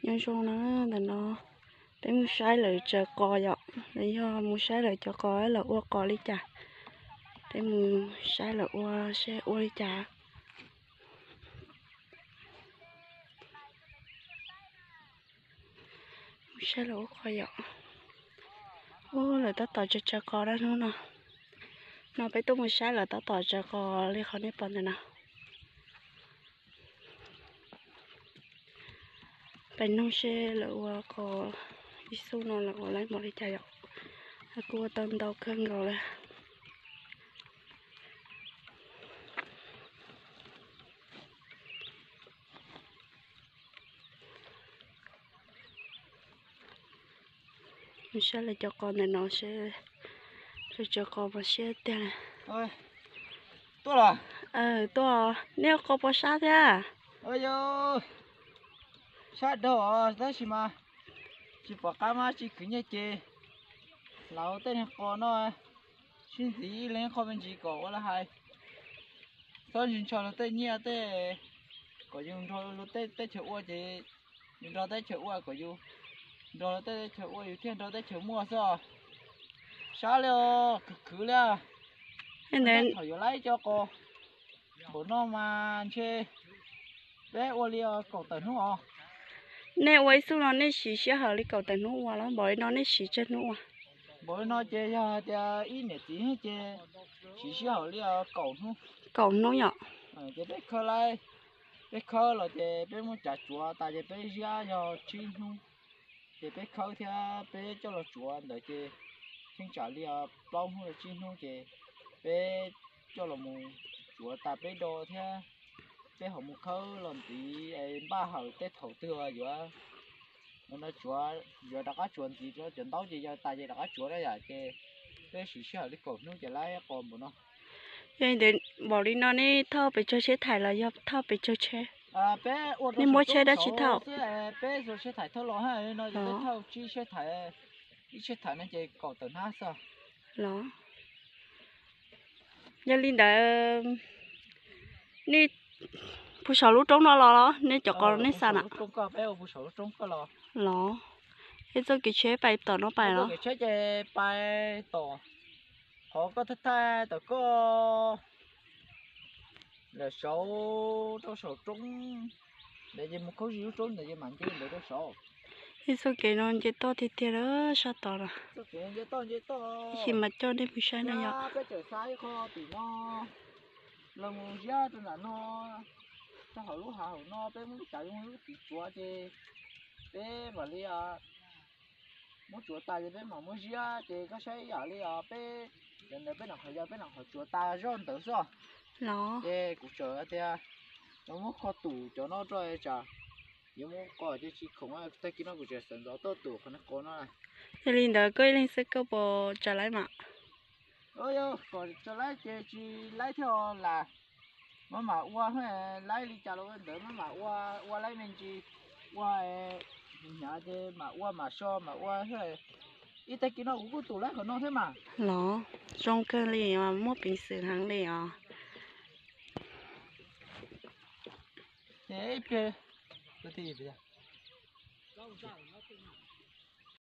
Nyob zoo na, ntawm no peb mus saib lawv tsaws qos yom, los yog mus saib lawv cov qos lawv ua qos li cas. Peb mus saib lawv ua seb ua li cas. Mus saib lawv ua qos yom. Ub, lawv tab tom tsaws tsaws qos dab hnub no. No peb tuaj mus saib lawv tab tom tsaws qos li qhov nej pom ntawm no. Peb nug seb lawv ua qos ib xub no lawv ua laib npaum li cas yom. Kuj ua tau ntau kawg nkaus lawm. Saib lawv cov qos ntawm no seb, lawv cov qos mas siab tiag li. Tuaj los? Tuaj, nej ua qos puas sab thiab? Sab dhau os, tab sis mas tsis pom qab mas tsis khwv nyiaj ces lawv tej niag qos no sib ntxiv ib leeg qho me ntsis kom ua li hais, txhob ntsis ntshaw luag tej nyiaj tej, kom yus nrog luag tej teb chaws ua ces yus nrog teb chaws ua, kom yus nrog luag tej teb chaws ua yus thiaj nrog teb chaws muaj xwb. Sab li os, khwv khwv li. Thaum yuav laib cov qos npaum no mas ntshe peb ua li kaum tawm hnub os. Nej ua ib xub no nej siv sij hawm li kaum tawm hnub ua los npaum li no nej siv tsawg hnub ua? Npaum li no ces yog hais tias ib niam txiv ces siv sij hawm li kaum hnub. Kaum hnub yom. Ces peb khawb laib, peb khawb los ces peb muab cav tsuav tas ces peb ziab yog tsib hnub. Ces peb khawb thiab peb coj los tsuav ntawd ces theej tsam li plaub hnub los tsib hnub ces peb coj los mus tsuav tas peb do thiab peb ho mus khawb los ntxiv npaj hawm tej thaum twg yuav, yuav rov qab tsuav ntxiv, cov ntaub ces yog tas ces rov qab tsuav na yom. Ces peb siv sij hawm li kaum hnub ces laib qos npaum no. Yog li ntawd npaum li no nej thauj pes tsawg tsheb thaim los yog thauj pes tsawg tsheb? Nej muab tsheb dab tsi thauj? Peb xuas tsheb thaim thauj los no, thauj tsib tsheb thaim, ib tsheb thaim no ces kaum tawm hnab xwb. Los, yog li ntawd nej puag saum lub roob no los los nej cov qos nej xa na? Los, ib txoj kev tsheb pais tom no pais los? Tsheb ces pais tom, qhov koj thaij thaij tom koj lawm saud rau saum roob ntawd ces mus khaub zig lub roob ntawd ces mam nce ntawd rau saud. Ib txoj kev no nce toj tiag tiag lawm sab tod los. Ib chim mas coj nej mus saib no yom. Peb txawm xa ib qho tim no los mus ziab rau nram no, rau hauv lub hav hauv no peb muab lub cav zoo lub tim tsuav ces peb mam li muab tsuav tas ces peb mam muab ziab ces koj saib ib yam li os, peb cov ntawd peb nram qhov yog peb nram qhov tsuav tas zoj ntawd xwb. Los, ces kuv tseem tias cov muab kho tus cov no rau tsam yuav muab qos ces tsis khoom, tag kis no kuv tseem xav ntxov tuaj tus qhov no qos no. Yog li ntawd koj ib leeg xwb koj puas tsa laib mas? Kom tsa laib ces tsis laib thiab os las. Maj mam ua, laib li cas los ua ntawd, maj mam ua, ua laib me ntsis, ua hnyav ces mam ua mam so mam ua. Ib tag kis no kuv kuj tus laib qhov no thiab mas. Los, zoo kawg li, muaj peev xwm heev li os. Ces ib pliag,